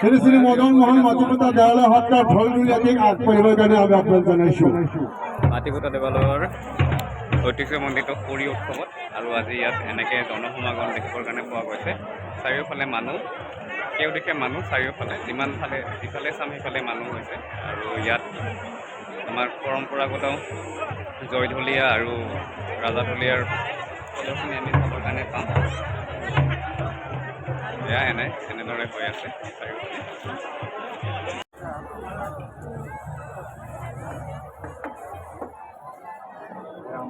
শ্ৰী শ্ৰী মদন মোহন মাটিপতা দেৱালয় সত্ৰৰ ঢোল ঢুলীয়াটিক আগবাঢ়িবৰ কাৰণে আমি আহ্বান জনাইছোঁ। মাটিপতা দেৱালয়ৰ ঐতিহ্যমণ্ডিত সুঁৱৰী উৎসৱত আৰু আজি ইয়াত এনেকৈ জনসমাগম দেখিবৰ কাৰণে পোৱা গৈছে। চাৰিওফালে মানুহ, কেওদিশে মানুহ, চাৰিওফালে যিমান ফালে যিফালে চাম সিফালে মানুহ হৈছে। আৰু ইয়াত আমাৰ পৰম্পৰাগত জয়ঢলীয়া আৰু ৰাজাঢলীয়াৰ প্ৰদৰ্শনী আমি চাবৰ কাৰণে পাম। এয়া এনেদৰে হৈ আছে চাৰিওফালে।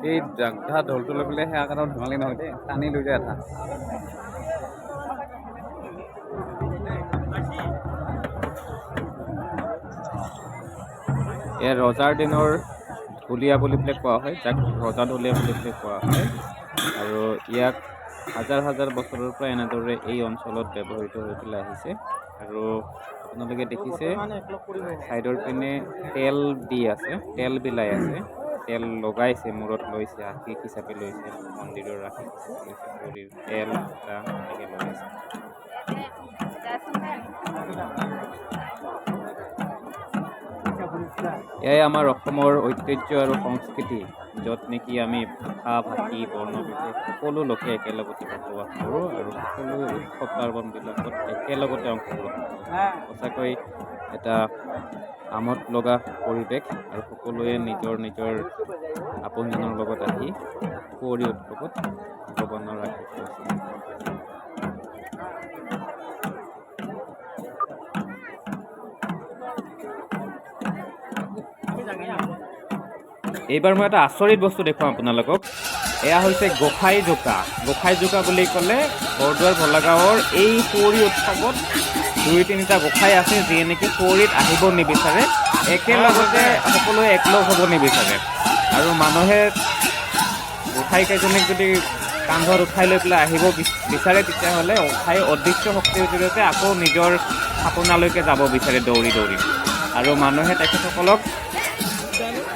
এই জাগধা ঢোলটো লৈ পেলাই সেয়া কাৰণে ধেমালি নহয় দেই, টানি লৈ যায় আধা। এয়া ৰজাৰ দিনৰ ঢুলীয়া বুলি পেলাই কোৱা হয়, যাক ৰজা ঢুলীয়া বুলি পেলাই কোৱা হয়। আৰু ইয়াক হাজাৰ হাজাৰ বছৰৰ পৰা এনেদৰে এই অঞ্চলত ব্যৱহৃত হৈ পেলাই আহিছে। আৰু আপোনালোকে দেখিছে ছাইডৰ পিনে তেল দি আছে, তেল বিলাই আছে, তেল লগাইছে, মূৰত লৈছে, আশীষ হিচাপে লৈছে, মন্দিৰৰ আশীষ হিচাপে লৈছে, ভৰিৰ তেল এটা এনেকৈ লগাইছে। এয়াই আমাৰ অসমৰ ঐতিহ্য আৰু সংস্কৃতি, য'ত নেকি আমি ভাষা ভাষী বৰ্ণ বিশেষ সকলো লোকে একেলগতে বসবাস কৰোঁ আৰু সকলো উৎসৱ পাৰ্বণবিলাকত একেলগতে অংশগ্ৰহণ কৰোঁ। সঁচাকৈ এটা আমোদ লগা পৰিৱেশ আৰু সকলোৱে নিজৰ নিজৰ আপোনজনৰ লগত আহি সুঁৱৰী উৎসৱত ভগৱানৰ আশীষ লৈছে। এইবাৰ মই এটা আচৰিত বস্তু দেখুৱাম আপোনালোকক। এয়া হৈছে গোসাঁই জোকা। গোসাঁই জোকা বুলি ক'লে বৰদুৱাৰ ভোলাগাঁৱৰ এই সুঁৱৰী উৎসৱত দুই তিনিটা গোসাঁই আছে যিয়ে নেকি সুঁৱৰীত আহিব নিবিচাৰে, একেলগতে সকলোৱে একলগ হ'ব নিবিচাৰে। আৰু মানুহে গোসাঁইকেইজনীক যদি কান্ধত উঠাই লৈ পেলাই আহিব বিচাৰে, তেতিয়াহ'লে গোসাঁই অদৃশ্য শক্তিৰ জৰিয়তে আকৌ নিজৰ থাপনালৈকে যাব বিচাৰে দৌৰি দৌৰি। আৰু মানুহে তেখেতসকলক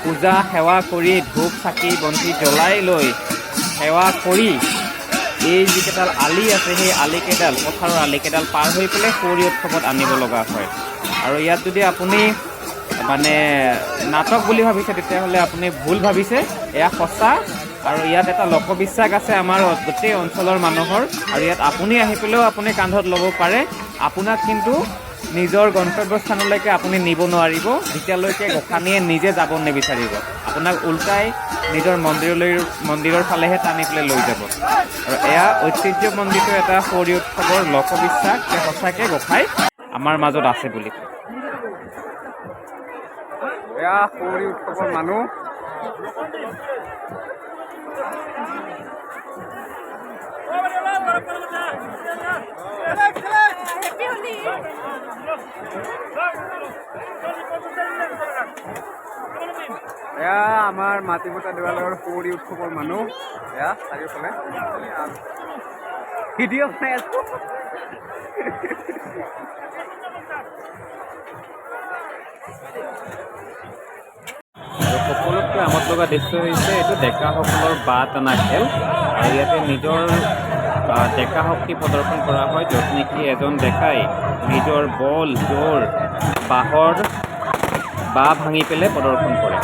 পূজা সেৱা কৰি ধূপ চাকি বন্তি জ্বলাই লৈ সেৱা কৰি এই যিকেইডাল আলি আছে, সেই আলিকেইডাল, পথাৰৰ আলিকেইডাল পাৰ হৈ পেলাই সুঁৱৰী উৎসৱত আনিব লগা হয়। আৰু ইয়াত যদি আপুনি মানে নাটক বুলি ভাবিছে, তেতিয়াহ'লে আপুনি ভুল ভাবিছে, এয়া সঁচা। আৰু ইয়াত এটা লোকবিশ্বাস আছে আমাৰ গোটেই অঞ্চলৰ মানুহৰ। আৰু ইয়াত আপুনি আহি পেলাইও আপুনি কান্ধত ল'ব পাৰে, আপোনাক কিন্তু নিজৰ গন্তব্যস্থানলৈকে আপুনি নিব নোৱাৰিব যেতিয়ালৈকে গোসাঁনীয়ে নিজে যাব নিবিচাৰিব। আপোনাক উল্টাই নিজৰ মন্দিৰৰ ফালেহে টানি পেলাই লৈ যাব। আৰু এয়া ঐতিহ্যমণ্ডিত এটা সুঁৱৰী উৎসৱৰ লোকবিশ্বাস যে সঁচাকৈ গোসাঁই আমাৰ মাজত আছে বুলি। এয়া সুঁৱৰী উৎসৱৰ মানুহ। এয়া আমাৰ মাটিপতা দেৱালয়ৰ সুঁৱৰী উৎসৱৰ মানুহ। এয়া চাৰিওফালে ভিডিঅ' বনাই আছো। সকলোতকৈ আমোদ লগা দৃশ্য হৈছে এইটো ডেকাসকলৰ বাঁহ টনা খেল। আৰু ইয়াতে নিজৰ ডেকা শক্তি প্ৰদৰ্শন কৰা হয়, য'ত নেকি এজন ডেকাই নিজৰ বল জোৰ বাঁহৰ বাঁহ ভাঙি পেলাই প্ৰদৰ্শন কৰে।